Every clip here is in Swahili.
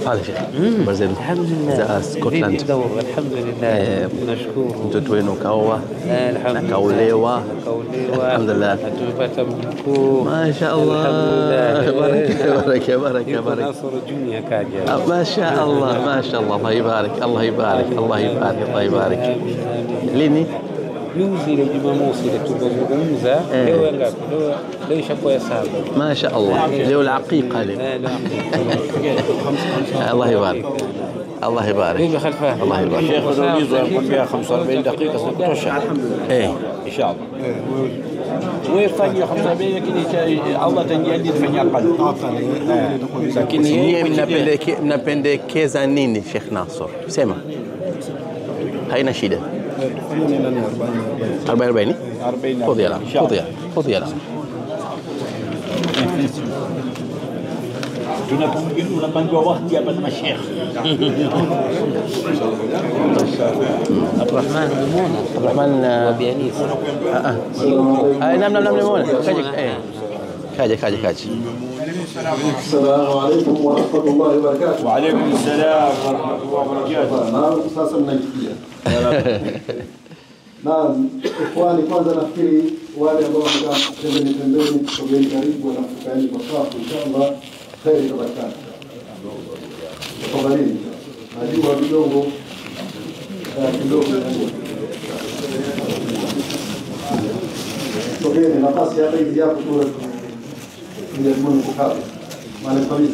هذا شيخ برزيل. الحمد لله. Scotland. الحمد لله. Tunashukuru. Mtoto wenu kaoa. Alhamdulillah. Kaolewa. Alhamdulillah. Tumepata mjukuu. ما شاء الله. بركة بركة بركة بركة. ناصر جونيور kaja. ما شاء الله ما شاء الله. الله يبارك الله يبارك الله يبارك الله يبارك. Lini? Juzi ile Jumamosi ile tulizungumza. Leo ngapi? Leo ishakuwa ya 7. ما شاء الله. Leo العقيقة leo. الله يبارك الله يبارك الله يبارك. الشيخ ulizo anakuambia 45 dakika zinakutosha. Eh, inshallah. Wewe fanya 45 lakini Allah tanjalia tufanye aqal. Lakini nyie mnapendekeza nini Sheikh Nasor? Sema. Haina shida. 40 40. خذ يا خذ يا خذ يا. Tunapangiwa wakati hapa na mashekh. Abdurrahman Limona. Abdurrahman Wabianis. نعم نعم نعم ليمونة. كاجي كاجي كاجي. السلام عليكم ورحمة الله وبركاته. وعليكم السلام ورحمة الله وبركاته. Naam, sasa mnaitikia. Naam, ikhwani, kwanza nafikiri wale ambao wamekaa pembeni pembeni, sogeni karibu na kaeni kwa safu, inshallah kheri itapatikana. Tafadhalini. Najua kidogo kidogo. Sogeni, nafasi hata hizi hapo tu ndio kukaa. Maalim Khamis.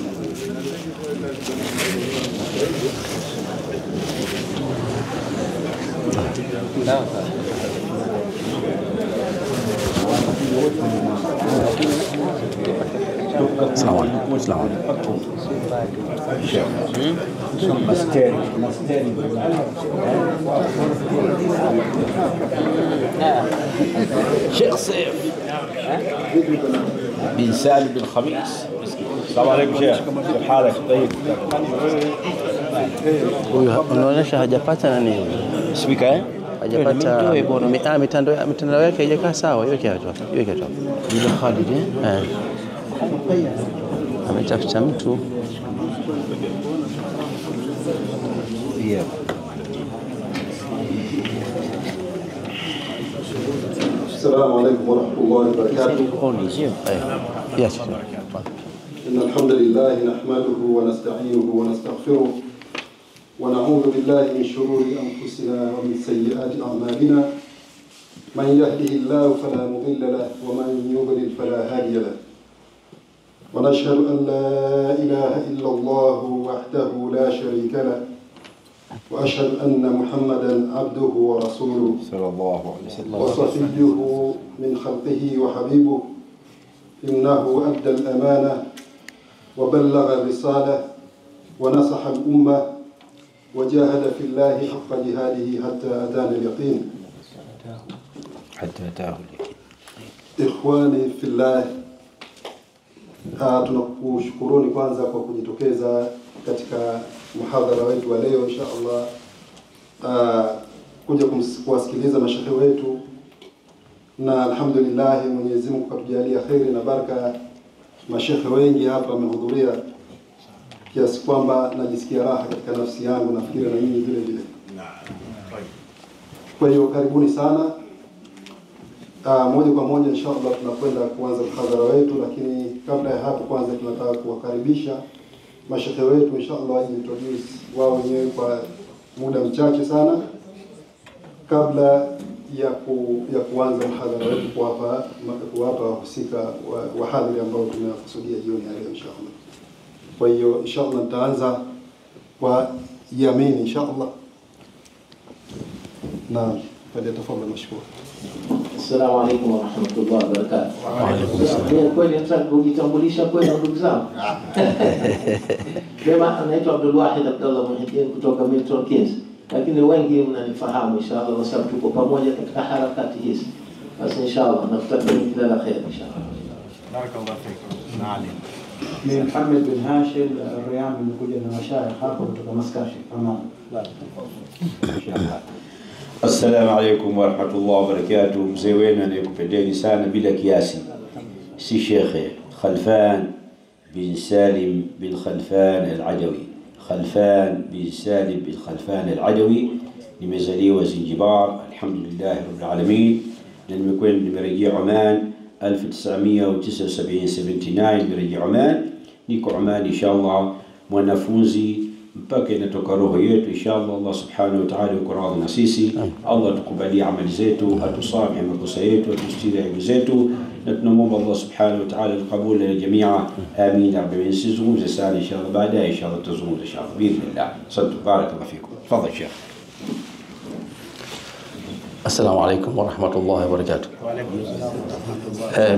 السلام عليكم. السلام عليكم. شيخ سيف بن سالم بن خميس. السلام عليكم شيخ، كيف حالك؟ طيب. Huyu unaonyesha hajapata nani huyu? Speaker eh? Hajapata mitandao yake haijakaa sawa, iweke hapo. Iweke hapo. Yule Khalid eh? Eh. Ametafuta mtu. Yeah. السلام عليكم ورحمة الله وبركاته. Yes. إن الحمد لله نحمده ونستعينه ونستغفره ونعوذ بالله من شرور أنفسنا ومن سيئات أعمالنا. من يهده الله فلا مضل له ومن يضلل فلا هادي له. ونشهد أن لا إله إلا الله وحده لا شريك له وأشهد أن محمدا عبده ورسوله صلى الله عليه وسلم وصفيه من خلقه وحبيبه. إنه أدى الأمانة وبلغ الرسالة ونصح الأمة وجاهد في الله حق جهاده حتى أتانا اليقين. حتى أتاه اليقين. إخواني في الله, tunakushukuruni kwanza kwa kujitokeza katika muhadhara wetu wa leo insha Allah, kuja kuwasikiliza mashehe wetu, na alhamdulillah Mwenyezi Mungu katujalia kheri na baraka. Mashehe wengi hapa wamehudhuria kiasi kwamba najisikia raha katika nafsi yangu, nafikiri na nyinyi vile vile. Kwa hiyo karibuni sana. Moja kwa moja inshallah tunakwenda kuanza mhadhara wetu, lakini kabla ya hapo kwanza tunataka kuwakaribisha mashehe wetu inshallah waje introduce wao wenyewe kwa muda mchache sana kabla ya kuanza mhadhara wetu, kuwapa wahusika wahadhiri ambao tunakusudia jioni ya leo inshallah. Kwa hiyo inshallah nitaanza kwa yamini inshallah. Naam, falyatafadhal mashkur. Assalamu alaikum warahmatullahi wabarakatuh. Wa alaikum assalam. Kweli nataka kujitambulisha kwenu ndugu zangu. Mimi naitwa Abdul Wahid Abdullah Muhiddin kutoka Milton Keynes. Lakini wengi mnanifahamu inshallah kwa sababu tuko pamoja katika harakati hizi. Basi inshallah nakutakieni kila la kheri inshallah. Barakallahu fikum. Naam. Ni Muhammad bin Hashim Riyami, nimekuja na mashaikh hapa kutoka Maskashi. Amani. Inshallah. Assalamu alaikum warahmatullahi wabarakatuh. Mzee wenu anayekupendeni sana bila kiasi. Si shekhe Khalfan bin Salim bin Khalfan al-Adawi. Khalfan bin Salim bin Khalfan al-Adawi, nimezaliwa Zanzibar, alhamdulillah rabbil alamin, na nimekwenda nimerejea Oman 1979 79, nimerejea Oman, niko Oman inshallah mwanafunzi mpaka inatoka roho yetu inshallah. Allah subhanahu wa ta'ala yuko radhi na sisi. Allah tukubalie amali zetu, atusamehe makosa yetu, atustiri aibu zetu, na tunamwomba Allah subhanahu wa ta'ala alqabul lana jamia, amin ya rabbil alamin. Sizungumze sana inshallah, baadaye inshallah tutazungumza inshallah biidhnillah. Asante, barakallahu fikum. Tafadhali Sheikh. Assalamu alaikum warahmatullahi wabarakatuh.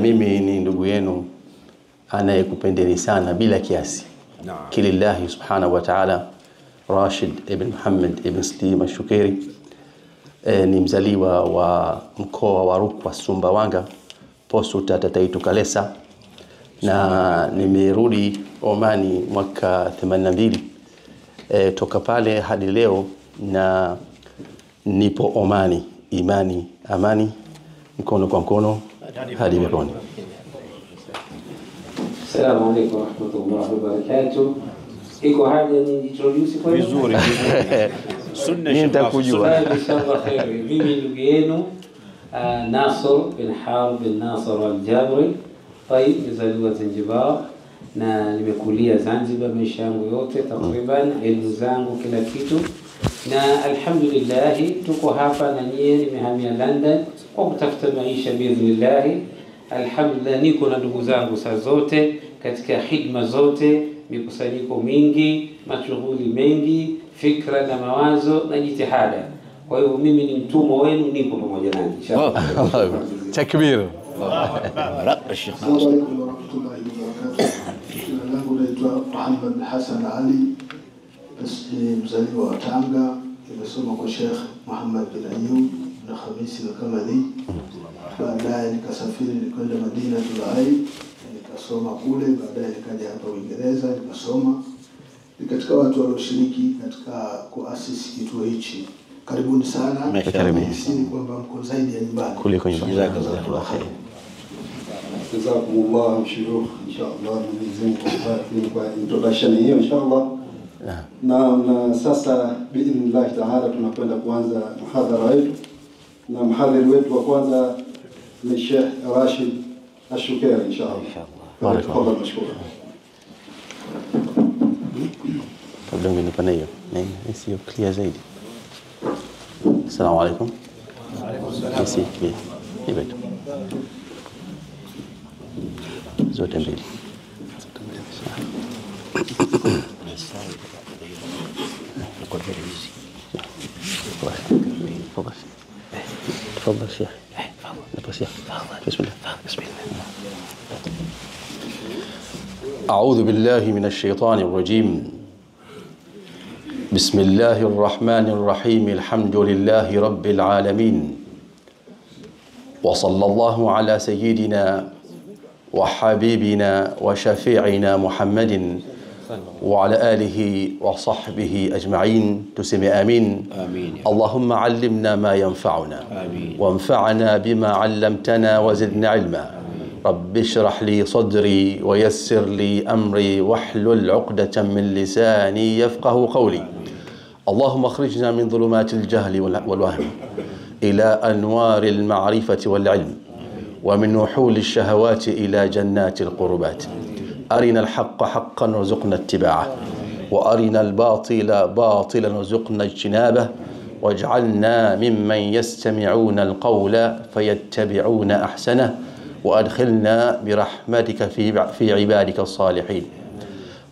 Mimi ni ndugu yenu anayekupendeni sana bila kiasi. Kilillahi subhanahu wa ta'ala, Rashid ibn Muhammad ibn Slim al-Shukairi. Ni mzaliwa wa mkoa wa Rukwa, Sumbawanga, posto Tataitu Kalesa, na nimerudi Omani mwaka 82. Toka pale hadi leo na nipo Omani, imani amani, mkono kwa mkono hadi peponi. Assalamu alaikum warahmatullahi wabarakatuh. Iko haja niintroduce kwa vizuri vizuri. Sunna nitakujua inshallah khairi. Mimi ndugu yenu Nasr bin Harb bin Nasr al-Jabri. Tayib, nizaliwa Zanzibar na nimekulia Zanzibar maisha yangu yote takriban, elimu zangu kila kitu, na alhamdulillah tuko hapa na nyie. Nimehamia London kwa kutafuta maisha biidhnillah. Alhamdulillah niko na ndugu zangu saa zote katika hidma zote, mikusanyiko mingi, mashughuli mengi, fikra na mawazo na jitihada. Kwa hivyo mimi ni mtumwa wenu, nipo pamoja nanyi inshallah. Takbir. Assalamu alaikum warahmatullahi wabarakatuh. Jina langu naitwa Muhammad Hassan Ali, ni mzaliwa wa Tanga, nimesoma kwa Sheikh Muhammad bin Ayub na Khamisi al-Kamali. Baadaye nikasafiri nikaenda Madina Dubai, nikasoma kule, baadaye nikaja hapa Uingereza nikasoma. Ni katika watu walioshiriki katika kuasisi kituo hichi. Karibuni sana. Karibuni kwamba mko zaidi ya nyumbani. Kuliko nyumbani. Jazakallahu khair. Jazakumullahu shuyukh, inshallah Mwenyezi Mungu akubariki kwa introduction hiyo inshallah. Na sasa biidhnillah taala tunakwenda kuanza muhadhara wetu, na mhadhiri wetu wa kwanza ni Sheikh Rashid Al-Shukairi inshallah. Barakallahu mashkura. Kabla ungenipa hiyo, sio clear zaidi. Assalamu alaikum. Wa alaikum salam. Si clear. Hivi tu. Zote mbili. تفضل تفضل شيخ. تفضل شيخ. بسم الله. بسم الله. أعوذ بالله من الشيطان الرجيم. بسم الله الرحمن الرحيم. الحمد لله رب العالمين، وصلى الله على سيدنا وحبيبنا وشفيعنا محمد وعلى آله وصحبه أجمعين. تسمي آمين. آمين. اللهم علمنا ما ينفعنا، آمين. وانفعنا بما علمتنا وزدنا علما. آمين. رب اشرح لي صدري ويسر لي أمري واحلل عقدة من لساني يفقه قولي. آمين. اللهم اخرجنا من ظلمات الجهل والوهم إلى أنوار المعرفة والعلم، ومن وحول الشهوات إلى جنات القربات. أرنا الحق حقا وارزقنا اتباعه، وأرنا الباطل باطلا وارزقنا اجتنابه، واجعلنا ممن يستمعون القول فيتبعون أحسنه، وأدخلنا برحمتك في عبادك الصالحين.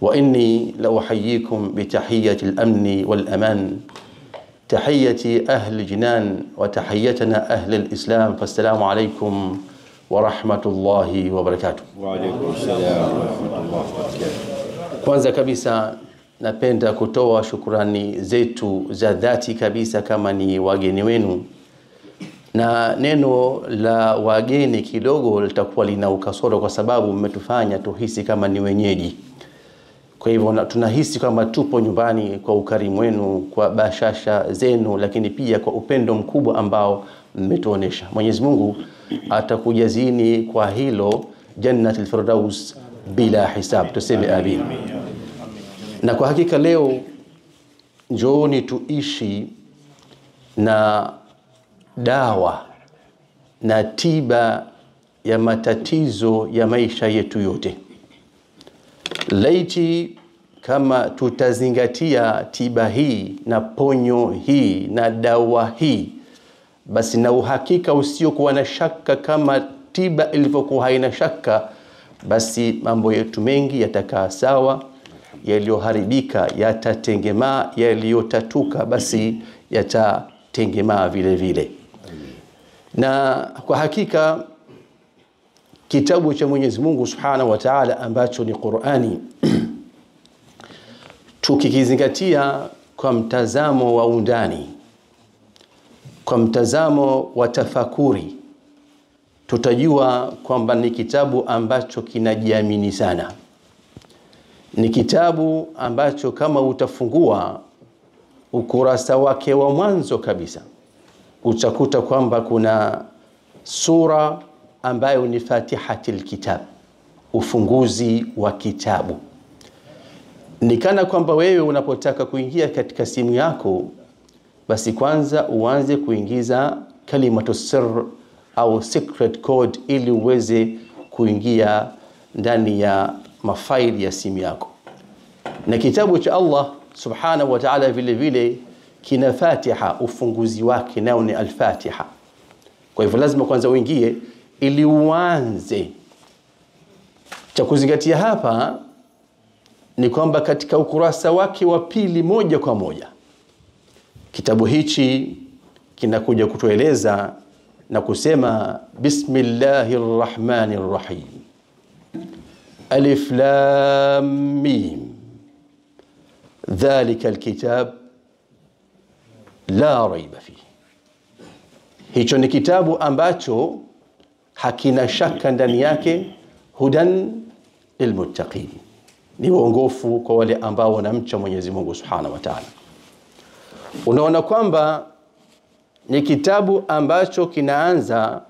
وإني لأحييكم بتحية الأمن والأمان، تحية أهل الجنان وتحيتنا أهل الإسلام، فالسلام عليكم ورحمة الله وبركاته. وعليكم السلام ورحمة الله وبركاته. Kwanza kabisa napenda kutoa shukurani zetu za dhati kabisa kama ni wageni wenu, na neno la wageni kidogo litakuwa lina ukasoro kwa sababu mmetufanya tuhisi kama ni wenyeji. Kwa hivyo tunahisi kama tupo nyumbani kwa ukarimu wenu, kwa bashasha zenu, lakini pia kwa upendo mkubwa ambao mmetuonesha. Mwenyezi Mungu atakujazini kwa hilo Jannatul Firdaus bila hisab. Tuseme amin. Na kwa hakika leo njooni tuishi na dawa na tiba ya matatizo ya maisha yetu yote. Laiti kama tutazingatia tiba hii na ponyo hii na dawa hii, basi na uhakika usiokuwa na shaka kama tiba ilivyokuwa haina shaka, basi mambo yetu mengi yatakaa sawa, yaliyoharibika yatatengemaa, yaliyotatuka basi yatatengemaa vile vile. Na kwa hakika kitabu cha Mwenyezi Mungu Subhanahu wa Ta'ala ambacho ni Qur'ani, tukikizingatia kwa mtazamo wa undani, kwa mtazamo wa tafakuri, tutajua kwamba ni kitabu ambacho kinajiamini sana. Ni kitabu ambacho kama utafungua ukurasa wake wa mwanzo kabisa, utakuta kwamba kuna sura ambayo ni Fatihatil Kitab, ufunguzi wa kitabu. Ni kana kwamba wewe unapotaka kuingia katika simu yako, basi kwanza uanze kuingiza kalimatu sir au secret code ili uweze kuingia ndani ya mafaili ya simu yako. Na kitabu cha Allah Subhanahu wa Ta'ala vile vile kina Fatiha, ufunguzi wake nao ni Al-Fatiha. Kwa hivyo lazima kwanza uingie ili uanze. Cha kuzingatia hapa ni kwamba katika ukurasa wake wa pili moja kwa moja, kitabu hichi kinakuja kutueleza na kusema Bismillahirrahmanirrahim, Alif Lam Mim, dhalika alkitab la raiba fihi. Hicho ni kitabu ambacho hakina shaka ndani yake, hudan lilmuttaqin, ni uongofu kwa wale ambao wanamcha Mwenyezi Mungu Subhanahu wa Ta'ala. Unaona kwamba ni kitabu ambacho kinaanza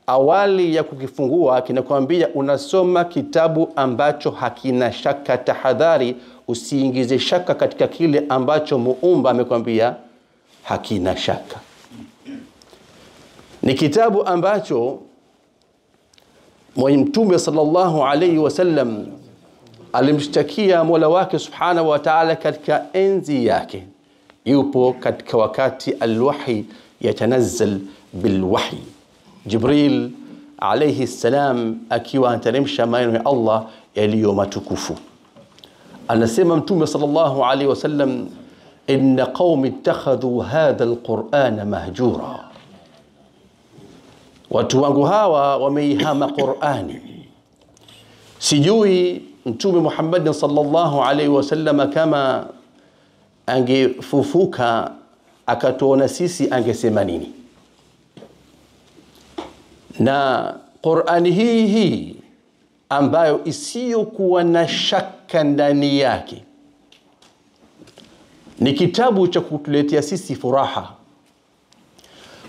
awali ya kukifungua kinakwambia unasoma kitabu ambacho hakina shaka. Tahadhari, usiingize shaka katika kile ambacho muumba amekwambia hakina shaka. Ni kitabu ambacho Mtume sallallahu alayhi wasallam alimshtakia Mola wake Subhanahu wa Ta'ala katika enzi yake. Yupo katika wakati alwahi yatanazzal bilwahi, Jibril alayhi salam akiwa anateremsha maneno ya Allah yaliyo matukufu. Anasema Mtume sallallahu alayhi wasallam, inna qaumi ittakhadhu hadha alqur'ana mahjura, watu wangu hawa wameihama Qur'ani. Sijui Mtume Muhammad sallallahu alayhi wasallam kama angefufuka akatuona sisi angesema nini? Na Qur'ani hii ambayo isiyokuwa na shaka ndani yake ni kitabu cha kutuletea sisi furaha,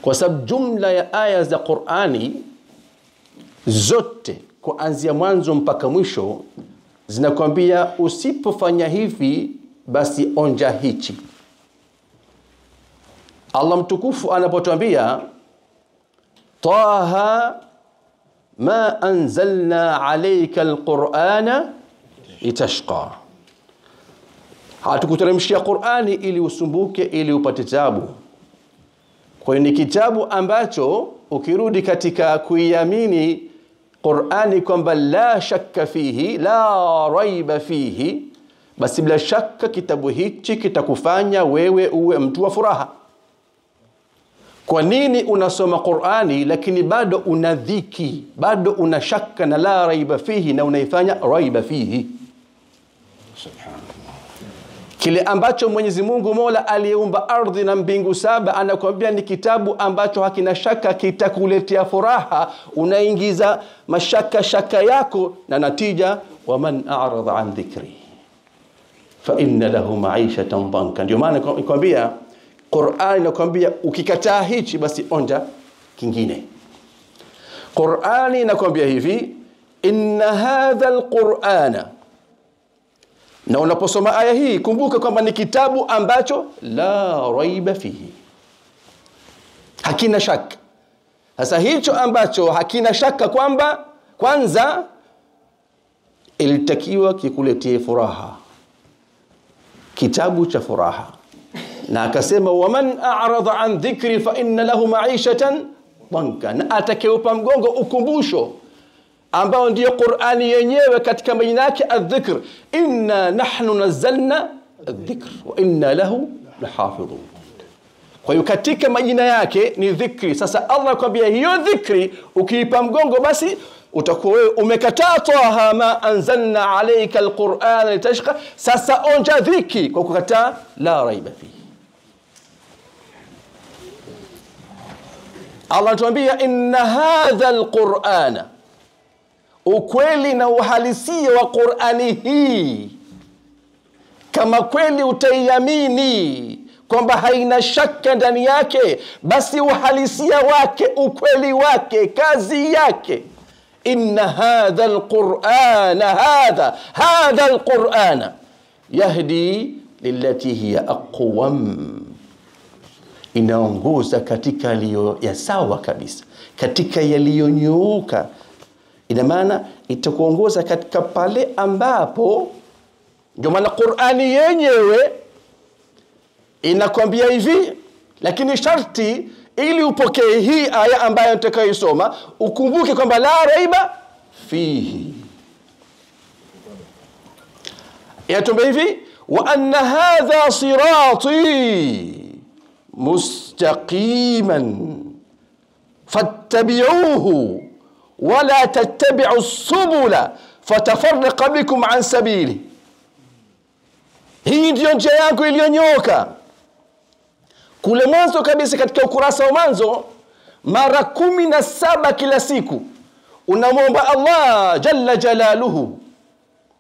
kwa sababu jumla ya aya za Qur'ani zote kuanzia mwanzo mpaka mwisho zinakwambia usipofanya hivi basi onja hichi. Allah mtukufu anapotuambia Taha ma anzalna alayka alqur'ana litashqa, hatukuteremshia Qur'ani ili usumbuke, ili upate taabu. Kwa hiyo ni kitabu ambacho ukirudi katika kuiamini Qur'ani kwamba la shakka fihi la raiba fihi, basi bila shaka kitabu hichi kitakufanya wewe uwe mtu wa furaha. Kwa nini unasoma Qur'ani lakini bado una dhiki, bado una shaka na la raiba fihi, na unaifanya raiba fihi? Subhanallah. Kile ambacho Mwenyezi Mungu Mola aliyeumba ardhi na mbingu saba anakuambia ni kitabu ambacho hakina shaka, kitakuletea furaha. Unaingiza mashaka shaka yako na natija, waman a'rada an dhikri fa inna lahu ma'ishatan dhanka. Ndio maana nikwambia Qur'an inakwambia ukikataa hichi basi onja kingine. Qur'ani inakwambia hivi, inna hadha alqur'ana. Na unaposoma aya hii kumbuka kwamba ni kitabu ambacho la raiba fihi, hakina shaka. Sasa hicho ambacho hakina shaka kwamba kwanza ilitakiwa kikuletee furaha, kitabu cha furaha. Na akasema waman a'rada an dhikri fa inna lahu ma'ishatan danka, na atakayeupa mgongo ukumbusho ambao ndiyo Qur'ani yenyewe katika majina yake adh-dhikr, inna nahnu nazzalna adh-dhikr wa inna lahu lahafidhun. Kwa hiyo katika majina yake ni dhikri. Sasa Allah akwambia hiyo dhikri ukiipa mgongo basi utakuwa wewe umekataa taha ma anzalna alayka alquran litashqa. Sasa onja dhiki kwa kukataa la raiba fihi. Allah anatuambia inna hadha alqur'ana, ukweli na uhalisia wa Qur'ani hii, kama kweli utaiamini kwamba haina shaka ndani yake, basi uhalisia wake, ukweli wake, kazi yake, inna hadha alqur'ana, hadha alqur'ana yahdi lillati hiya aqwam, inaongoza katika yaliyo ya sawa kabisa, katika yaliyonyooka. Ina maana itakuongoza katika pale ambapo, ndio maana Qur'ani yenyewe inakwambia hivi, lakini sharti ili upokee hii aya ambayo nitakayoisoma ukumbuke kwamba la raiba fihi. Yatuambia hivi wa anna hadha sirati mustaqiman fattabi'uhu wala tattabi'u subula fatafarraqa bikum an sabili. Hii ndio njia yangu iliyonyooka. Kule mwanzo kabisa katika ukurasa wa mwanzo mara 17 kila siku unamwomba Allah jalla jalaluhu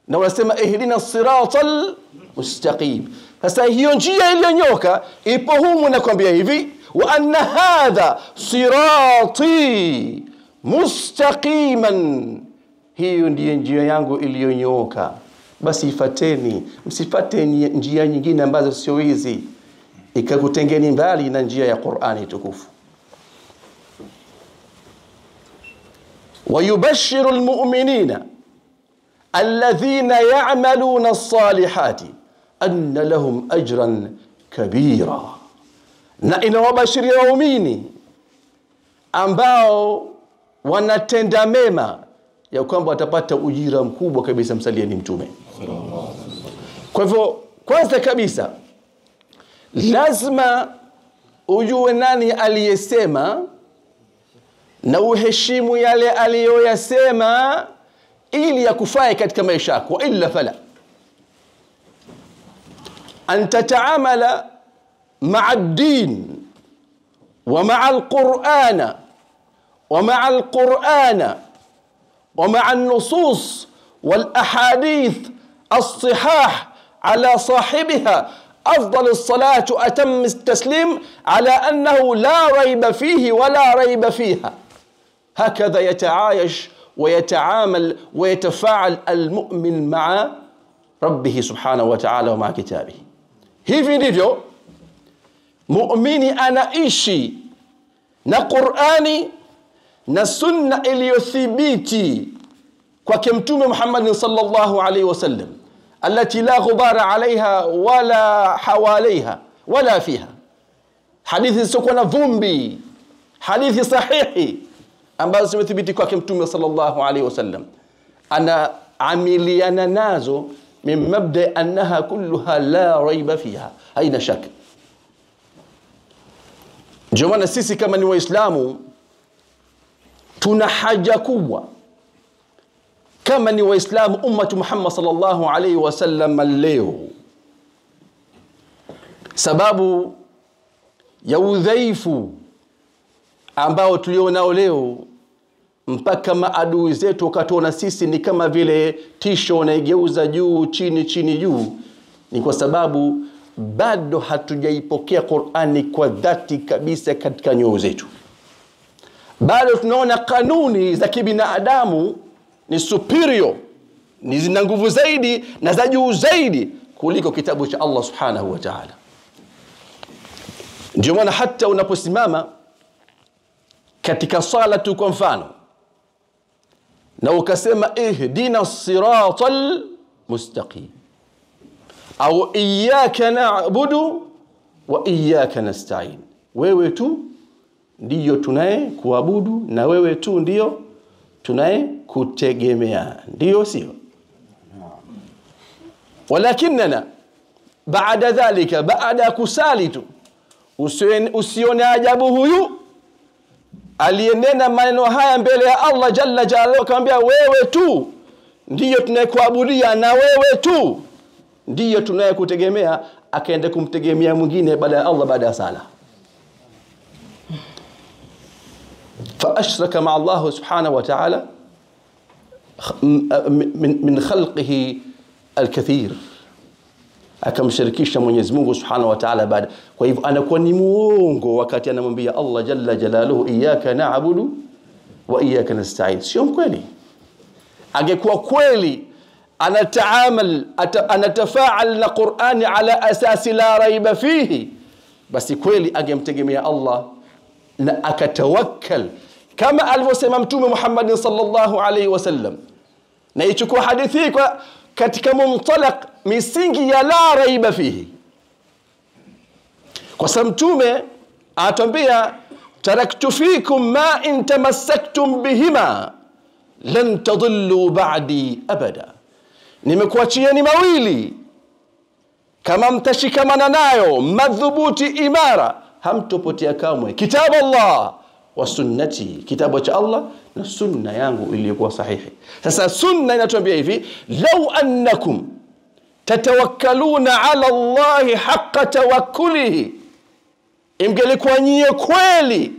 na unasema ihdina siratal mustaqim. Sasa hiyo njia iliyonyoka ipo humu, nakwambia hivi wa anna hadha sirati mustaqiman, hiyo ndiyo njia yangu iliyonyoka, basi ifateni, msifate njia nyingine ambazo sio hizi ikakutengeni mbali na njia ya Qur'ani tukufu. Wayubashiru almu'minina alladhina ya'maluna as-salihati anna lahum ajran kabira, na inawabashiria waumini ambao wanatenda mema ya kwamba watapata ujira mkubwa kabisa. Msalieni Mtume. Kwa hivyo kwanza kabisa lazima ujue nani aliyesema na uheshimu yale aliyoyasema ili yakufae katika maisha yako, illa fala an tataamala ma'a ad-din wa ma'a al-Qur'ana wa ma'a al-Qur'ana wa ma'a an-nusus wal ahadith as-sihah ala sahibiha أفضل الصلاة أتم التسليم على أنه لا ريب فيه ولا ريب فيها. هكذا يتعايش ويتعامل ويتفاعل المؤمن مع ربه سبحانه وتعالى ومع كتابه. Hivi ndivyo muumini anaishi na Qur'ani na sunna iliyothibiti kwake Mtume Muhammad sallallahu alaihi wasallam, التي لا غبار عليها ولا حواليها ولا فيها. حديث سكونا vumbi, hadithi sahihi ambazo zimethibiti kwake Mtume sallallahu alaihi wasallam, ana amiliana nazo min mabda annaha kulluha la raiba fiha, haina shaka. Ndio maana sisi kama ni Waislamu tuna haja kubwa kama ni Waislamu ummatu Muhammad sallallahu alaihi wasallam leo, sababu ya udhaifu ambao tulionao leo mpaka maadui zetu wakatuona sisi ni kama vile tisho wanaigeuza juu chini chini juu, ni kwa sababu bado hatujaipokea Qur'ani kwa dhati kabisa katika nyoyo zetu. Bado tunaona kanuni za kibinadamu ni superior, ni zina nguvu zaidi na za juu zaidi kuliko kitabu cha Allah subhanahu wa ta'ala. Ndio maana hata unaposimama katika sala tu kwa mfano na ukasema ihdina siratal mustaqim au iyyaka na'budu wa iyyaka nasta'in, wewe tu ndiyo tunaye kuabudu na wewe tu ndiyo tunaye kutegemea, ndiyo sio? Walakinna baada dhalika, baada kusali tu, usione ajabu huyu aliyenena maneno haya mbele ya Allah jalla jalaluhu, akamwambia wewe tu ndiyo tunayekuabudia na wewe tu ndiyo tunayekutegemea, akaenda kumtegemea mwingine baada ya Allah baada ya sala. فأشرك مع الله سبحانه وتعالى من خلقه الكثير, akamshirikisha Mwenyezi Mungu Subhanahu wa Ta'ala baada. Kwa hivyo anakuwa ni muongo wakati anamwambia Allah jalla jalaluhu iyyaka na'budu wa iyyaka nasta'in. Sio mkweli. Angekuwa kweli anataamal anatafaal na Qur'ani ala asasi la raiba fihi, basi kweli angemtegemea Allah na akatawakkal kama alivyosema Mtume Muhammad sallallahu alaihi wasallam. Na ichukua hadithi kwa katika mumtalaq misingi ya la raiba fihi, kwa sababu Mtume atwambia taraktu fikum ma in tamassaktum bihima lan tadillu ba'di abada, nimekuachieni mawili kama mtashikamana nayo madhubuti imara hamtopotea kamwe, kitabu Allah wa sunnati, kitabu cha Allah na sunna yangu iliyokuwa sahihi. Sasa sunna inatuambia hivi, law annakum tatawakkaluna ala Allahi haqqa tawakkulihi, ingelikuwa nyie kweli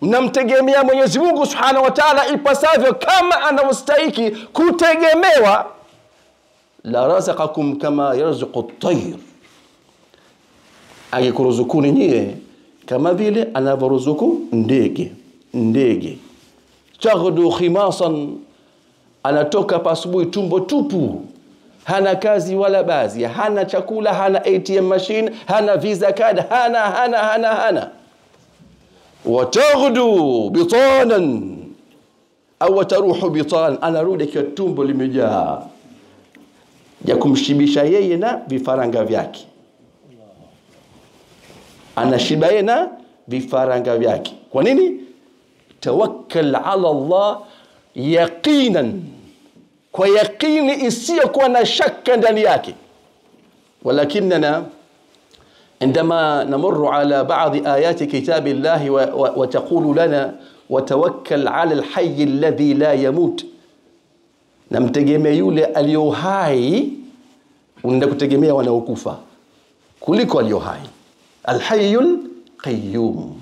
mnamtegemea Mwenyezi Mungu Subhanahu wa Ta'ala ipasavyo kama anavyostahili kutegemewa, la razaqakum kama yarzuqu at-tayr, angekuruzukuni nyie kama vile anavyoruzuku ndege. Ndege taghdu khimasan, anatoka asubuhi tumbo tupu, hana kazi wala bazi, hana chakula, hana ATM machine, hana visa card, hana hana hana hana. Wataghdu bitanan au taruhu bitan, anarudi kwa tumbo limejaa ya kumshibisha yeye na vifaranga vyake, anashiba yeye na vifaranga vyake. Kwa nini? Tawakkal ala Allah yaqinan, kwa yaqini isiyokuwa na shaka ndani yake. Walakinna عندما نمر على بعض آيات كتاب الله وتقول لنا وتوكل على الحي الذي لا يموت, namtegemea yule aliyo hai, unaenda kutegemea wanaokufa kuliko aliyo hai. Alhayyul Qayyum,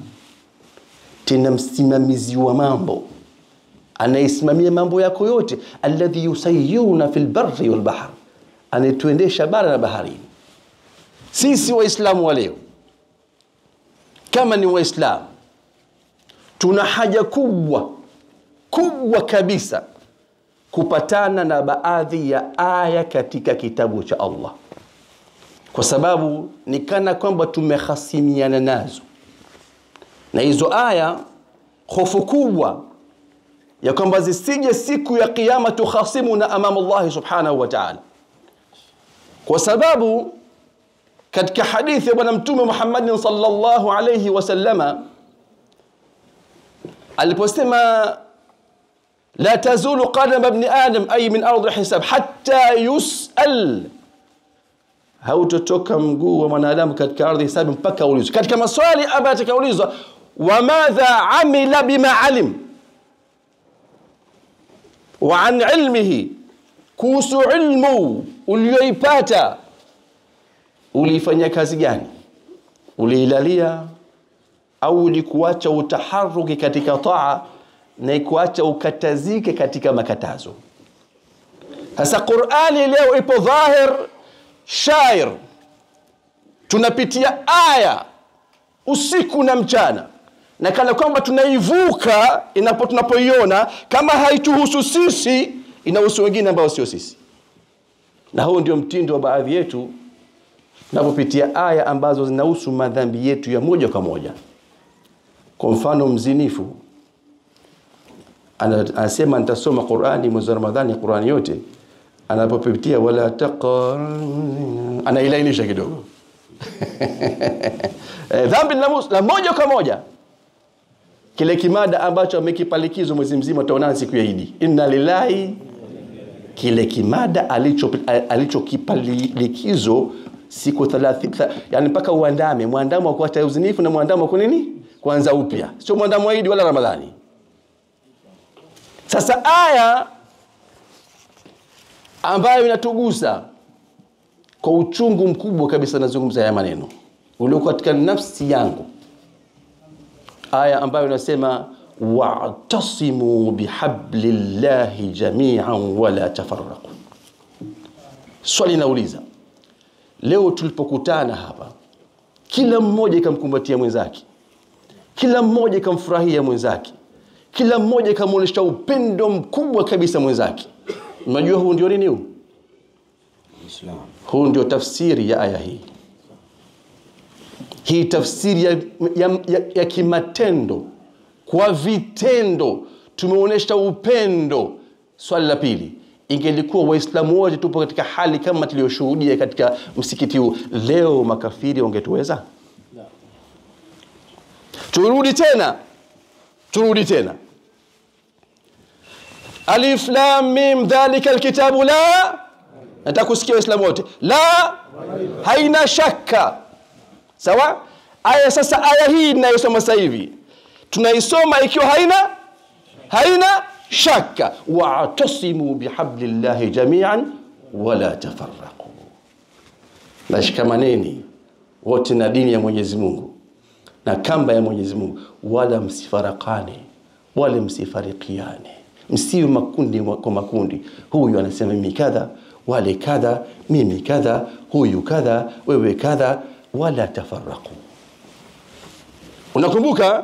tena msimamizi wa mambo, anayesimamia mambo yako yote, alladhi yusayyiruna fil barri wal bahr, anayetuendesha bara na baharini. Sisi Waislamu wa leo, kama ni Waislamu, tuna haja kubwa kubwa kabisa kupatana na baadhi ya aya katika kitabu cha Allah, kwa sababu ni kana kwamba tumehasimiana nazo, na hizo aya hofu kubwa ya kwamba zisije siku ya kiyama tukhasimuna amama Allah subhanahu wa ta'ala. Kwa sababu katika hadithi ya Bwana Mtume Muhammad sallallahu alayhi wasallama aliposema la tazulu qadam ibn adam ay min ardh hisab hatta yusal, hautotoka mguu wa mwanadamu katika ardhi hisabu mpaka aulizwe. Katika maswali ambayo atakaulizwa, wa madha amila bima alim wa an ilmihi, kuhusu ilmu uliyoipata ulifanya kazi gani? Uliilalia au ulikuacha utaharuki katika taa na ikuacha ukatazike katika makatazo? Sasa Qur'ani leo ipo dhahir shair, tunapitia aya usiku na mchana, na kana kwamba tunaivuka inapo tunapoiona kama haituhusu sisi, Inahusu wengine ambao sio sisi. Na huo ndio mtindo wa baadhi yetu tunapopitia aya ambazo zinahusu madhambi yetu ya moja kwa moja. Kwa mfano mzinifu anasema nitasoma Qur'ani mwezi wa Ramadhani, Qur'ani yote. Anapopitia wala taqar, anailainisha kidogo. Dhambi la moja kwa moja, kile kimada ambacho amekipalikizo mwezi mzima, tutaonana siku ya Idi. Inna lillahi, kile kimada alichokipalikizo siku 30, yani mpaka uandame, muandamo wa kuacha uzinifu na muandamo kwa nini? Kuanza upya. Sio muandamo wa Idi wala Ramadhani. Sasa aya ambayo inatugusa kwa uchungu mkubwa kabisa, nazungumza haya maneno ulio katika nafsi yangu, aya ambayo inasema wa'tasimu bihablillahi jami'an wala tafarraqu. Swali nauliza leo, tulipokutana hapa, kila mmoja ikamkumbatia mwenzake, kila mmoja ikamfurahia mwenzake, kila mmoja ikamuonesha upendo mkubwa kabisa mwenzake. Unajua huu ndio nini huu? Islam. Huu ndio tafsiri ya aya hii. Hii tafsiri ya kimatendo, kwa vitendo tumeonesha upendo. Swali la pili, ingelikuwa Waislamu wote tupo katika hali kama tuliyoshuhudia katika msikiti huu leo, makafiri wangetuweza? Turudi tena, turudi tena. Alif lam mim dhalika alkitabu la, nataka kusikia Waislamu wote, la haina shaka. Sawa? Aya sasa, aya hii ninayosoma sasa hivi tunaisoma ikiwa haina shaka. Wa'tasimu bihablillahi jami'an wala tafarraqu, nashikamaneni wote na dini ya Mwenyezi Mungu na kamba ya Mwenyezi Mungu, wala msifarakane wala msifarikiane, msiwe makundi kwa makundi. Huyu anasema mimi kadha, wale kadha, mimi kadha, huyu kadha, wewe kadha, wala tafarraqu. Unakumbuka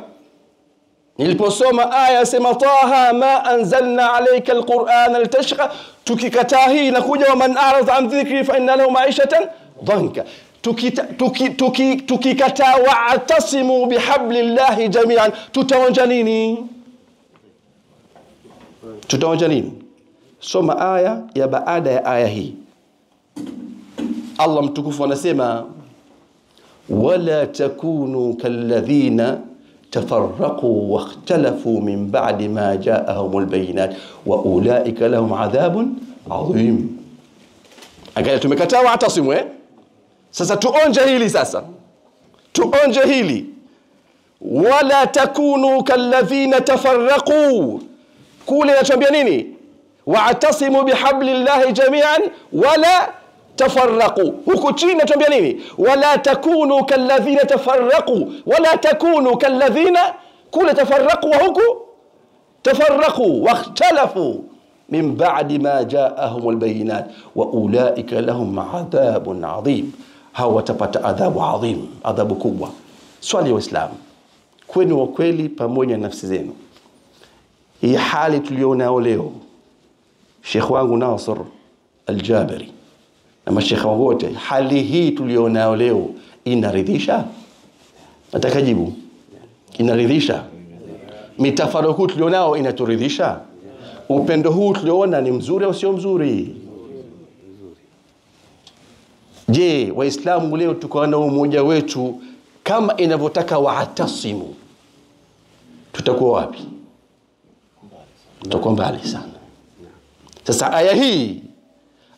niliposoma aya sema Taha ma anzalna alayka alqur'ana litashqa, tukikataa hii inakuja wa man a'rada an dhikri fa inna lahu ma'ishatan dhanka. Tukikataa wa'tasimu bihablillahi jami'an, tutaonja nini? Tutaonja nini? Soma aya ya baada ya aya hii. Allah mtukufu anasema wala takunu kalladhina tafarraqu wakhtalafu min ba'di ma ja'ahumul bayinat wa ulaika lahum adhabun adhim. Angalia, tumekataa wa'tasimu Sasa tuonje hili, sasa tuonje hili. Wala takunu kalladhina tafarraqu, kule inatuambia nini? Wa'tasimu bihablillahi jami'an wala tafarraqu. Huku chini inatuambia nini? Wala takunu kalladhina tafarraqu, wala takunu kalladhina, kule tafarraqu wa huku tafarraqu wakhtalafu min ba'di ma ja'ahumul bayinat wa ulaika lahum adhabun adhim. Hawa watapata adhabu adhim, adhabu kubwa. Swali Waislamu, kwenu wa kweli pamoja na nafsi zenu, hii hali tulionao leo, Sheikh wangu Nasr Al-Jabiri na mashekhe wote, hali hii tulionao leo inaridhisha? Nataka jibu. Inaridhisha? Mitafaruku tulionao inaturidhisha? Upendo huu tuliona ni mzuri au sio mzuri? Je, Waislamu leo tuko na umoja wetu kama inavyotaka waatasimu, tutakuwa wapi? Tutakuwa mbali sana. Sasa aya hii,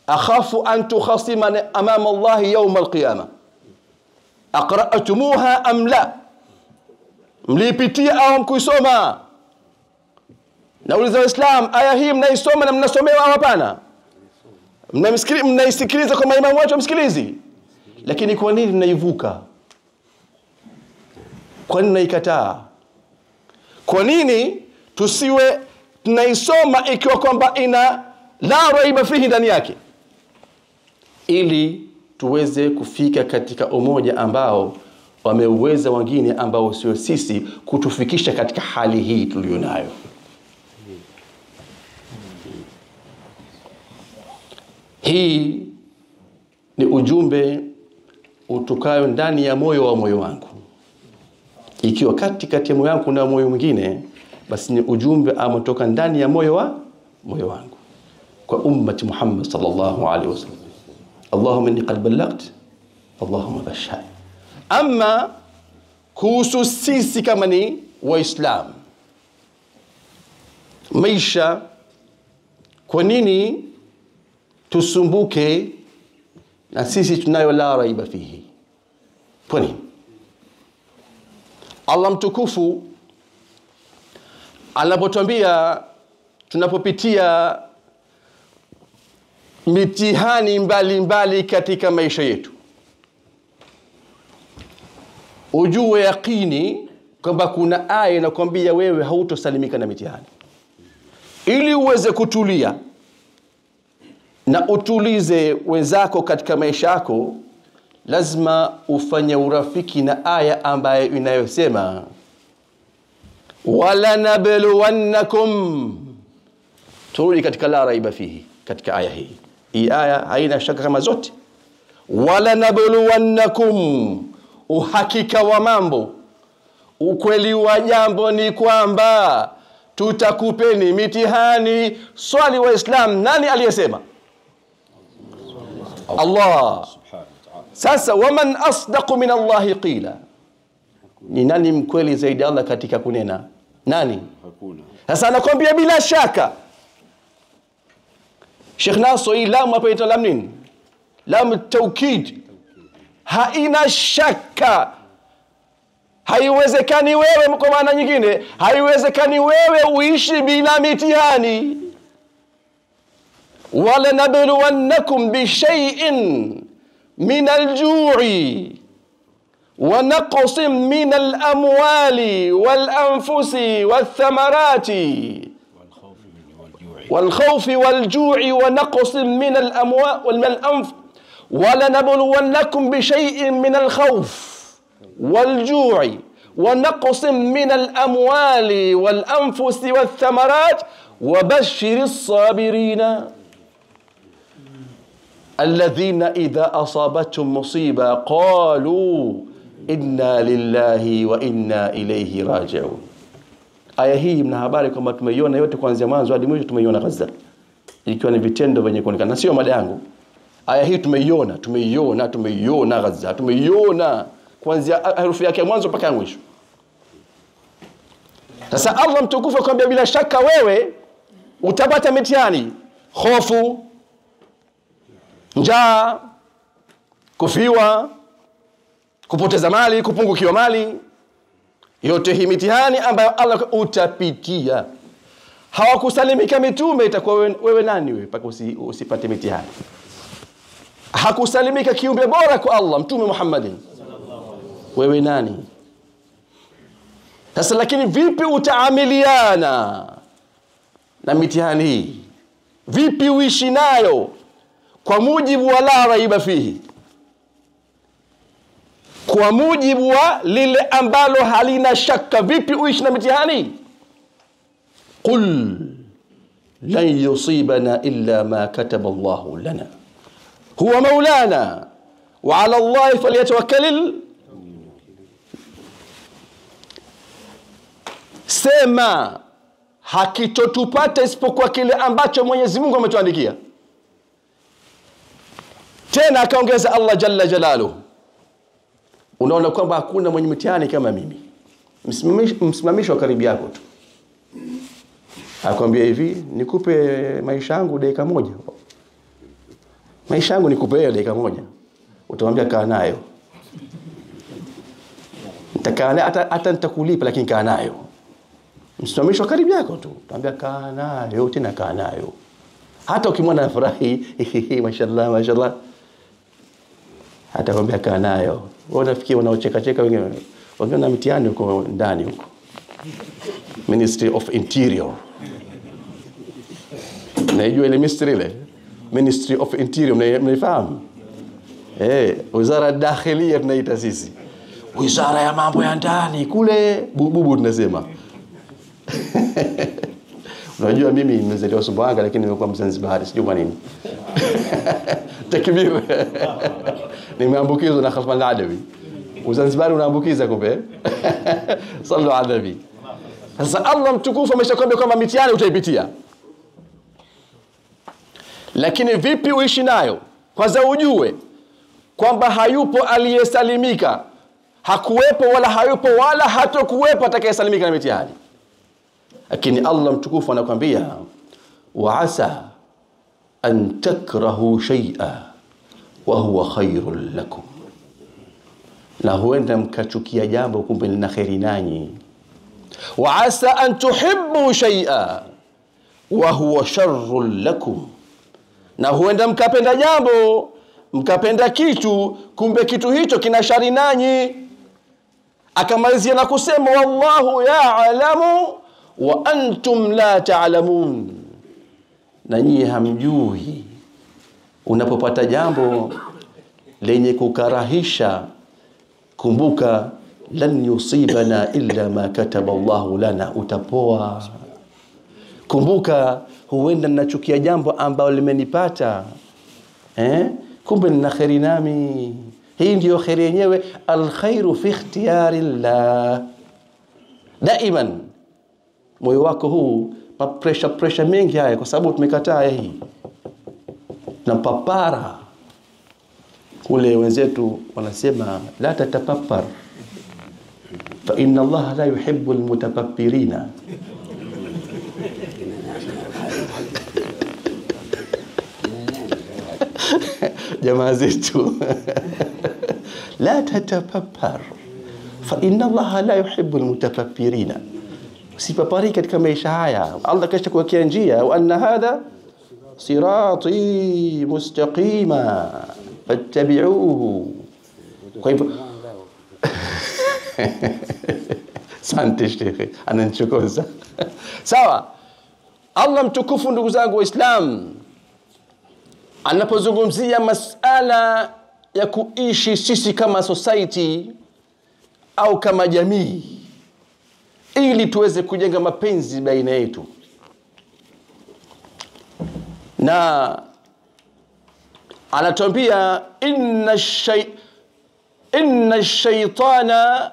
akhafu an tukhasima amama Allah yawm alqiyama, aqra'tumuha am la, mlipitia au mkuisoma? Nauliza Waislamu, aya hii mnaisoma na mnasomewa au hapana? Mnaisikiliza kwa maimamu wetu, msikilizi? Lakini kwa nini mnaivuka? Kwa nini mnaikataa? Kwa nini tusiwe tunaisoma ikiwa kwamba ina la raiba fihi ndani yake, ili tuweze kufika katika umoja ambao wameuweza wengine ambao sio sisi kutufikisha katika hali hii tulionayo. Hii ni ujumbe utokayo ndani ya moyo wa moyo wangu. Ikiwa kati ya moyo wangu kuna moyo mwingine, basi ni ujumbe ametoka ndani ya moyo wa moyo wangu kwa ummati Muhammad sallallahu alaihi wasallam. Allahumma inni qad ballagt, Allahumma fashhad. Amma kuhusu sisi kama ni Waislamu, maisha, kwa nini tusumbuke na sisi tunayo la raiba fihi? Kwa nini? Allah mtukufu anapotuambia tunapopitia mitihani mbalimbali katika maisha yetu, ujue yakini kwamba kuna aya inakwambia wewe hautosalimika na mitihani. Ili uweze kutulia na utulize wenzako katika maisha yako, lazima ufanye urafiki na aya ambayo inayosema wala nabluwannakum. Turudi katika la raiba fihi, katika aya hii. Hii aya haina shaka kama zote. Wala nabluwannakum, uhakika wa mambo, ukweli wa jambo ni kwamba tutakupeni mitihani. Swali Waislam, nani aliyesema? Allah. Sasa waman asdaqu min Allahi qila, ni nani mkweli zaidi Allah katika kunena? Nani? Hakuna. Sasa anakuambia bila shaka. Sheikh Naso, hii lamu hapa inaitwa lamu nini? Lamu tawkid. Haina shaka. Haiwezekani wewe, kwa maana nyingine, haiwezekani wewe uishi bila mitihani. Wala nabluwannakum bishay'in min al-ju'i wa naqsin min al-amwali wal-anfusi wath-thamarati wal-khawfi wal-ju'i wa naqsin min al-amwali wal-anf wala nabluwannakum bishay'in min al-khawf wal-ju'i wa naqsin min al-amwali wal-anfusi wath-thamarat wa bashshiris sabirina alladhina idha asabatuhum musiba qalu inna lillahi wa inna ilayhi raji'un. Aya hii mna habari kwamba tumeiona yote kuanzia mwanzo hadi mwisho, tumeiona Gaza ikiwa ni vitendo vyenye kuonekana, na sio mada yangu. Aya hii tumeiona, tumeiona, tumeiona Gaza, tumeiona kuanzia herufi yake ya mwanzo mpaka ya mwisho. Sasa Allah mtukufu akwambia bila shaka wewe utapata mitihani, hofu, njaa, kufiwa, kupoteza mali, kupungukiwa mali. Yote hii mitihani ambayo Allah utapitia. Hawakusalimika mitume, itakuwa wewe nani wewe mpaka usipate mitihani? Hakusalimika kiumbe bora kwa Allah, Mtume Muhammadin, wewe nani? Sasa lakini vipi utaamiliana na mitihani hii? Vipi uishi nayo kwa mujibu wa la raiba fihi, kwa mujibu wa lile ambalo halina shaka? Vipi uishi na mitihani? Qul lan yusibana illa ma kataba Allahu lana huwa maulana wa ala Allahi falyatawakkalil. Sema hakitotupata isipokuwa kile ambacho Mwenyezi Mungu ametuandikia. Tena akaongeza Allah jalla jalaluhu. Unaona kwamba hakuna mwenye mtihani kama mimi. Msimamisho karibu yako tu. Akwambia hivi, nikupe maisha yangu dakika moja. Maisha yangu nikupe dakika moja. Utamwambia kaa nayo. Nitakaa nayo hata nitakulipa, lakini kaa nayo. Msimamisho karibu yako tu. Utamwambia kaa nayo, tena kaa nayo. Hata ukimwona anafurahi, mashallah mashallah, atakwambia kaa nayo. Wewe unafikia unaocheka cheka, wengine wengine na mtihani huko ndani huko. Ministry of Interior. Naijua ile ministry ile. Ministry of Interior mnaifahamu? Wizara dakhilia tunaita sisi. Wizara ya mambo ya ndani kule bubu tunasema. Unajua mimi nimezaliwa Sumbawanga lakini nimekuwa Mzanzibari, sijui kwa nini. Takbir. Nimeambukizwa na Khalfan al-Adawi. Uzanzibari unaambukiza kumbe. Sallu ala nabi. Sasa Allah mtukufu ameshakwambia kwamba mitihani utaipitia, lakini vipi uishi nayo? Kwanza ujue kwamba hayupo aliyesalimika, hakuwepo wala hayupo wala hatokuwepo atakayesalimika na mitihani. Lakini Allah mtukufu anakuambia wa asa an takrahu shay'a wa huwa khairul lakum, na huenda mkachukia jambo kumbe lina kheri nanyi. Wa asa an tuhibbu shay'a wa huwa sharrul lakum, na huenda mkapenda jambo, mkapenda kitu, kumbe kitu hicho kina shari nanyi. Akamalizia na kusema wallahu ya'lamu wa antum la ta'lamun, na nyinyi hamjui. Unapopata jambo lenye kukarahisha, kumbuka lan yusibana illa ma kataba Allahu lana, utapoa. Kumbuka huenda ninachukia jambo ambalo limenipata, kumbe nina kheri nami. Hii ndiyo kheri yenyewe, alkhairu fi ikhtiyari llah. Daiman moyo wako huu pa pressure mengi haya, kwa sababu tumekataa hii na papara. Kule wenzetu wanasema la tatapapar fa inna Allah la yuhibbu almutapappirina. Jamaa zetu la tatapapar fa inna Allah la yuhibbu almutapappirina. Usipapari katika maisha haya. Allah kisha kuwekea njia, wa anna hadha sirati mustaqima fattabi'uhu. Kwa hivyo asante shekhe, ananichokoza. Sawa. Allah mtukufu, ndugu zangu Waislamu, anapozungumzia masala ya kuishi sisi kama society au kama jamii, ili tuweze kujenga mapenzi baina yetu, na anatuambia inna shaytana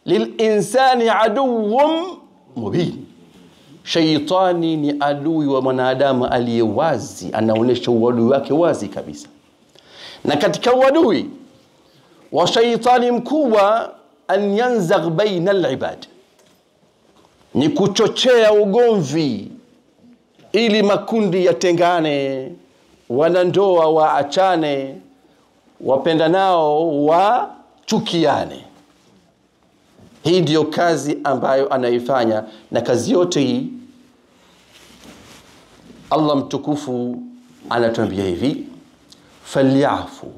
lilinsani aduwwun mubin. Shaytani ni adui wa mwanadamu aliye wazi, anaonesha uadui wake wazi kabisa. Na katika uadui wa shaytani mkubwa, an yanzagh baina al-ibad, ni kuchochea ugomvi ili makundi yatengane, wanandoa waachane, wapendanao wachukiane. Hii ndiyo kazi ambayo anaifanya, na kazi yote hii Allah mtukufu anatuambia hivi, falyafu.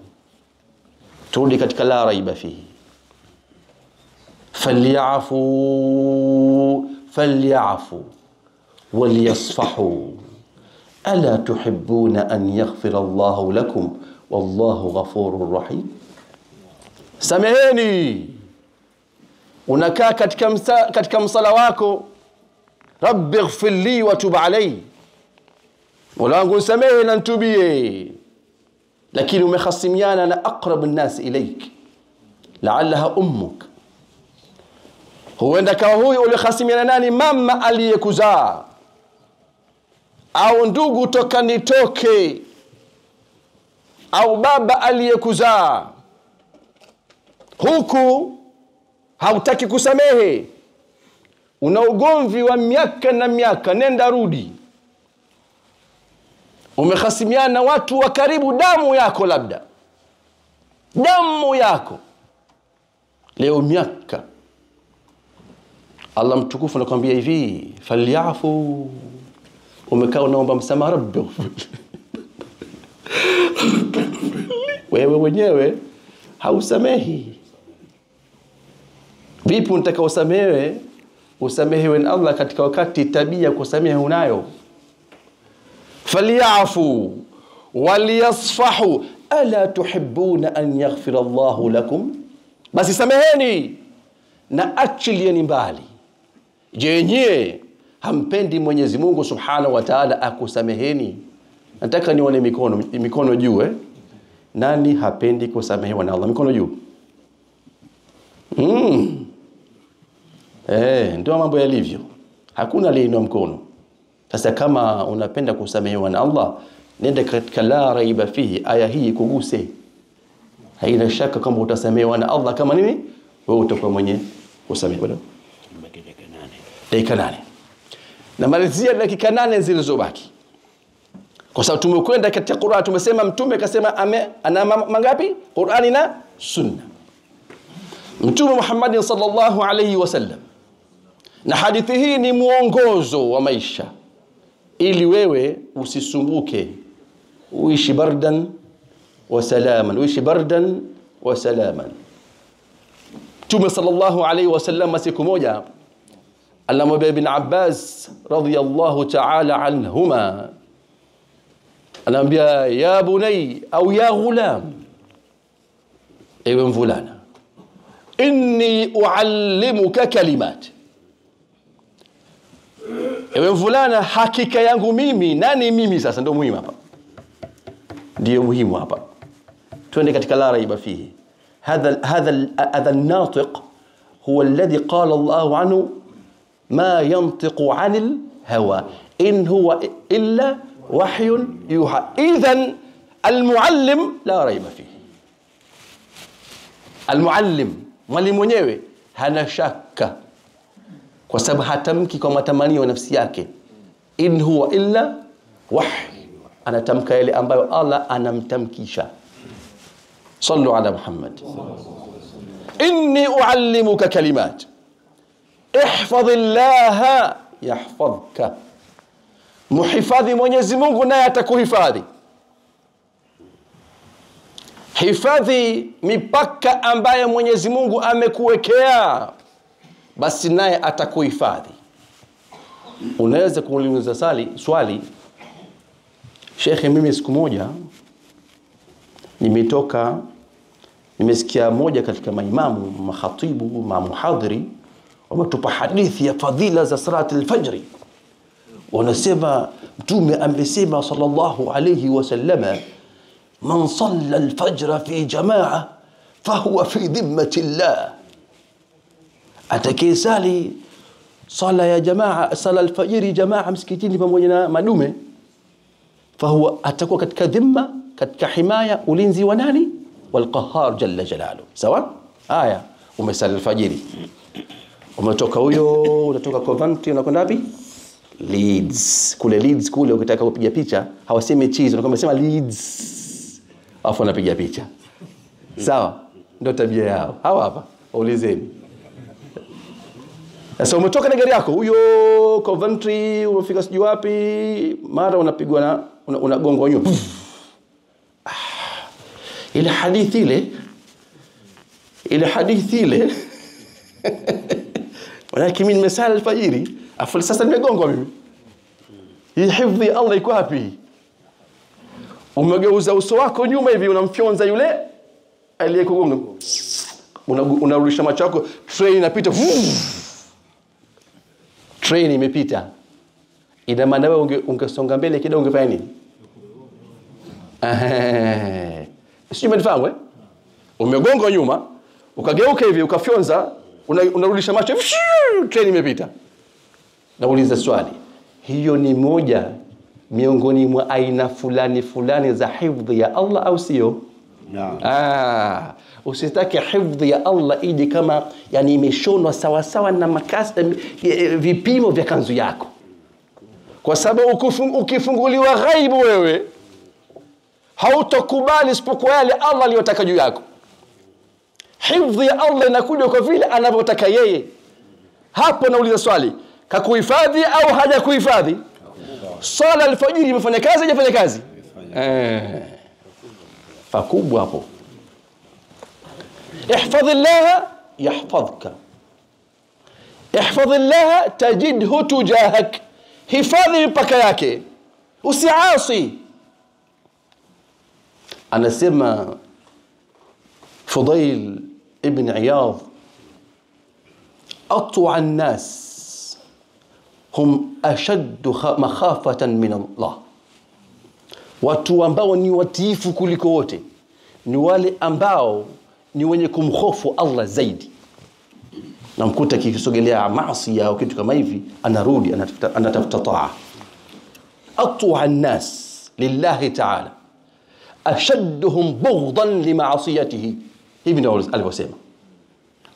Turudi katika la raiba fihi, falyafu falyafu waliyasfahu ala tuhibbuna an yaghfira Allahu lakum wallahu ghafurur rahim. Sameheni. Unakaa katika msala wako, rabbi ighfir li wa tub alayhi, Mola wangu nisamehe na nitubie. Lakini umehasimiana na aqrab an-nas ilayk, la'allaha ummuk. Huenda kawa huyu ulihasimiana nani, mama aliyekuzaa, au ndugu toka nitoke, au baba aliyekuzaa. Huku hautaki kusamehe, una ugomvi wa miaka na miaka, nenda rudi. Umehasimiana watu wa karibu, damu yako, labda damu yako, leo miaka. Allah mtukufu anakuambia hivi, falyafu. Umekaa unaomba msamaha, rabbi wewe mwenyewe hausamehi. Vipi unataka usamehewe? Usamehewe na Allah katika wakati tabia kusamehe unayo. Falyafu waliyasfahu ala tuhibbuna an yaghfira Allahu lakum, basi sameheni na achilieni mbali. Je, nyie hampendi Mwenyezi Mungu Subhanahu wa Ta'ala akusameheni? Nataka nione mikono juu eh. Nani hapendi kusamehewa na Allah? Mikono juu. Ndio mambo yalivyo. Hakuna aliyeinua mkono. Sasa kama unapenda kusamehewa na Allah, nenda katika la raiba fihi, aya hii kuguse. Haina shaka kama utasamehewa na Allah kama nini? Wewe utakuwa mwenye kusamehewa. Dakika 8. Namalizia dakika 8 zilizobaki. Kwa sababu tumekwenda katika Qur'an, tumesema mtume kasema ana mangapi? Qur'ani na Sunna. Mtume Muhammad sallallahu alayhi wasallam. Na hadithi hii ni muongozo wa maisha ili wewe usisumbuke, uishi bardan wa salaman, uishi bardan wa salaman. Mtume sallallahu alayhi wasallam siku moja alimwambia Ibn Abbas radhiyallahu ta'ala anhuma, anamwambia ya bunay au ya ghulam, ewe mvulana, inni uallimuka kalimat. Ewe mvulana, hakika yangu mimi. Nani mimi sasa? Ndio muhimu hapa, ndio muhimu hapa. Twende katika la raiba fihi. Hadha an-natiq huwa alladhi qala Allahu anhu ma yantiqu 'anil hawa in huwa illa wahyun yuha. Idhan al-muallim la raiba fihi. Al-muallim, mwalimu mwenyewe hana shaka, kwa sababu hatamki kwa matamanio nafsi yake. In huwa illa wahy, anatamka yale ambayo Allah anamtamkisha. Sallu ala Muhammad. Inni uallimuka kalimat, ihfadhillaha yahfadhka. Muhifadhi Mwenyezi Mungu naye atakuhifadhi. Hifadhi mipaka ambayo Mwenyezi Mungu amekuwekea, basi naye atakuhifadhi. Unaweza kuuliza swali, Shekhe, mimi siku moja nimetoka, nimesikia moja katika maimamu, makhatibu, mamuhadhiri wametupa hadithi ya fadhila za salati al-fajri. Wanasema Mtume amesema sallallahu alayhi wasallam, man salla al-fajra fi jamaa fahuwa fi dhimmati Allah. Atakayesali sala ya jamaa, sala al-fajri jamaa msikitini pamoja na madume, fahuwa atakuwa katika dhimma, katika himaya, ulinzi wa nani? Wal-Qahhar jalla jalalu. Sawa? Aya, umesali al-fajiri, umetoka huyo, unatoka Coventry unakwenda wapi? Leeds. Kule Leeds kule ukitaka kupiga picha hawasemi cheese, wanakwambia sema Leeds, afu wanapiga picha. Sawa? Ndio tabia yao. Hawa hapa waulizeni. Sasa umetoka na gari yako huyo Coventry, umefika sijui wapi, mara unapigwa na unagongwa nyuma. Ile hadithi ile, ile hadithi ile walaki mimi nimesali alfajiri, afu sasa nimegongwa mimi. Hii hifadhi Allah iko wapi? Umegeuza uso wako nyuma hivi, unamfyonza yule aliyekugonga. Unarudisha macho yako, train inapita. Train imepita. Ina maana wewe ungesonga mbele kidogo ungefanya nini? Sio, umenifahamu eh? Umegonga nyuma, ukageuka hivi, ukafyonza, unarudisha macho, train imepita. Nauliza swali, hiyo ni moja miongoni mwa aina fulani fulani za hifadhi ya Allah au sio? Naam. Usitake hifadhi ya Allah ije kama yani imeshonwa sawa sawa na makasi, vipimo vya kanzu yako. Kwa sababu ukifunguliwa ghaibu wewe hautokubali isipokuwa yale Allah aliyotaka juu yako. Hifadhi ya Allah inakuja kwa vile anavyotaka yeye. Hapo nauliza swali, kakuhifadhi au hajakuhifadhi? Sala alfajiri imefanya kazi, haijafanya kazi? Fakubwa hapo. Ihfadhillaha yahfadhka, ihfadhillaha tajidhu tujahak. Hifadhi mipaka yake, usiasi. Anasema Fudail ibn Iyadh, atwa an-nas hum ashaddu makhafatan min Allah. Watu ambao ni watiifu kuliko wote ni wale ambao ni wenye kumhofu Allah zaidi. Na mkuta kikisogelea maasi au kitu kama hivi, anarudi anatafuta taa. Atwa an-nas lillahi ta'ala ashadduhum bughdan lima'asiyatihi. Hivi ndio alivyosema,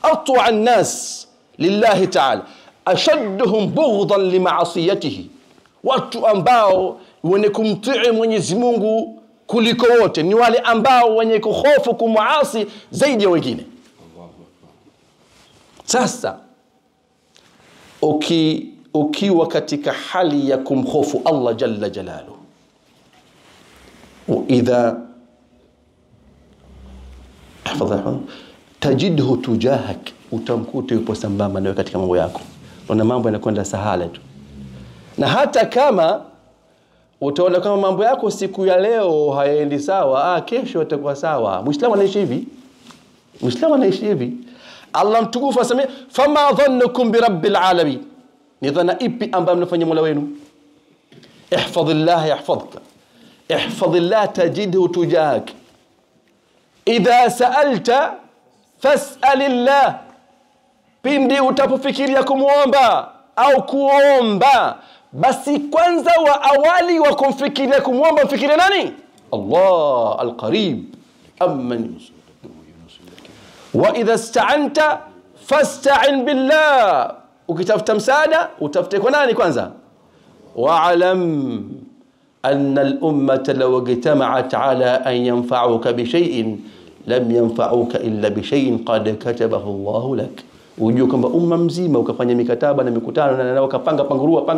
atwa an-nas lillahi ta'ala ashadduhum bughdan lima'asiyatihi. Watu ambao wenye kumtii Mwenyezi Mungu kuliko wote ni wale ambao wenye kuhofu kumuasi zaidi ya wengine. Sasa ukiwa katika hali ya kumhofu Allah jalla jalaluhu, idha ihfadh tajidhu tujahak, utamkuta yupo sambamba nawe katika mambo yako. Una mambo yanakwenda sahala tu. Na hata kama utaona kama mambo yako siku ya leo hayaendi sawa, kesho itakuwa sawa. Muislamu anaishi hivi. Muislamu anaishi hivi. Allah mtukufu asema, fama dhannukum bi rabbil alamin, ni dhana ipi ambayo mnafanya Mola wenu? Ihfadhillah yahfadhka, ihfadhillah tajidhu tujahak, idha sa'alta fas'alillah. Pindi utapofikiria kumuomba au kuomba, basi kwanza wa awali wa kumfikiria kumuomba mfikirie nani? Allah al-Qarib. Amman wa idha ista'anta fasta'in billah. Ukitafuta msaada utafute kwa nani kwanza? Wa'lam anna al-ummata law ijtama'at ala an yanfa'uka bi shay'in lam yanfa'uka illa bi shay'in qad katabahu Allahu lak. Ujue kwamba umma mzima ukafanya mikataba na mikutano na wakapanga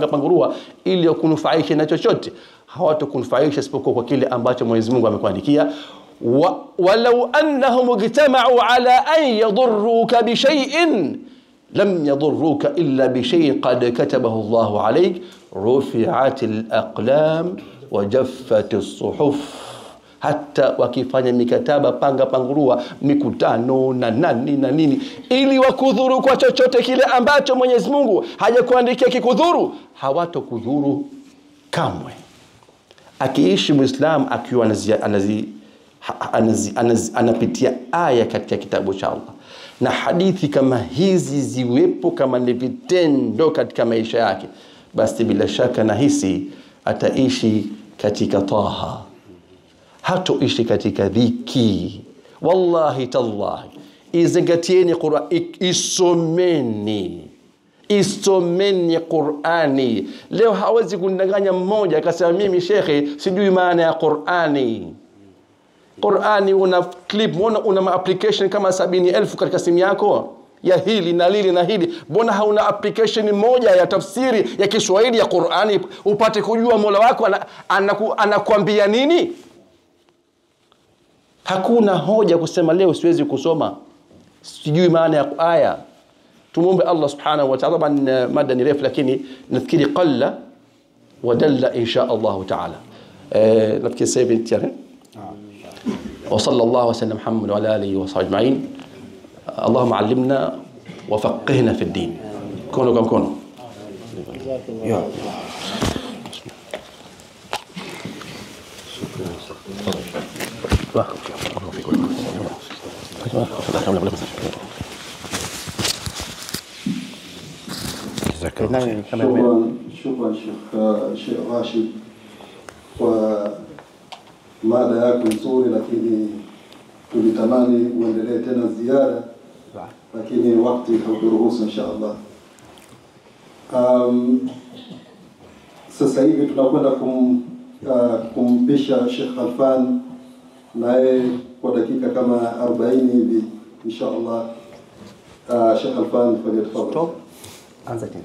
pangurua ili wakunufaishe na chochote, hawatakunufaisha isipokuwa kwa kile ambacho Mwenyezi Mungu amekuandikia. Walau annahum ijtama'u ala an yadurruka bi shay'in lam yadurruka illa bi shay'in qad katabahu Allahu alayk, rufi'atil aqlam wa jaffatis suhuf. Hata wakifanya mikataba pangurua mikutano na nani na nini ili wakudhuru kwa chochote kile ambacho Mwenyezi Mungu hajakuandikia kikudhuru, hawatokudhuru kamwe. Akiishi Muislam akiwa anapitia aya katika kitabu cha Allah na hadithi kama hizi ziwepo kama ni vitendo katika maisha yake, basi bila shaka nahisi ataishi katika taha, hatoishi katika dhiki. Wallahi tallahi, izingatieni Qur'an, isomeni Qur'ani. Leo hawezi kundanganya mmoja akasema mimi shekhe sijui maana ya Qur'ani. Qur'ani una clip, una application kama 70,000 katika simu yako ya hili na lile na hili, mbona hauna application moja ya tafsiri ya Kiswahili ya Qur'ani upate kujua Mola wako anakuambia nini? Hakuna hoja kusema leo siwezi kusoma, sijui maana ya aya. Tumuombe Allah subhanahu wa ta'ala. Taban mada ni refu, lakini nafikiri qalla wa dalla insha Allah ta'ala. Nafikiri sasa hivi tayari. Wa sallallahu wasallam Muhammad wa ala alihi wa sahbihi ajma'in. Allahumma allimna wa faqihna fi ad-din. Mkono kwa mkono. Ya. Shukran Sheikh Rashid kwa mada yako nzuri, lakini tulitamani uendelee tena ziara, lakini wakati hauturuhusu insha Allah. Sasa hivi tunakwenda kumpisha Sheikh Khalfan naye kwa dakika kama 40 hivi insha Allah. Sheikh Khalfan, tafadhali. Stop. Anza tena.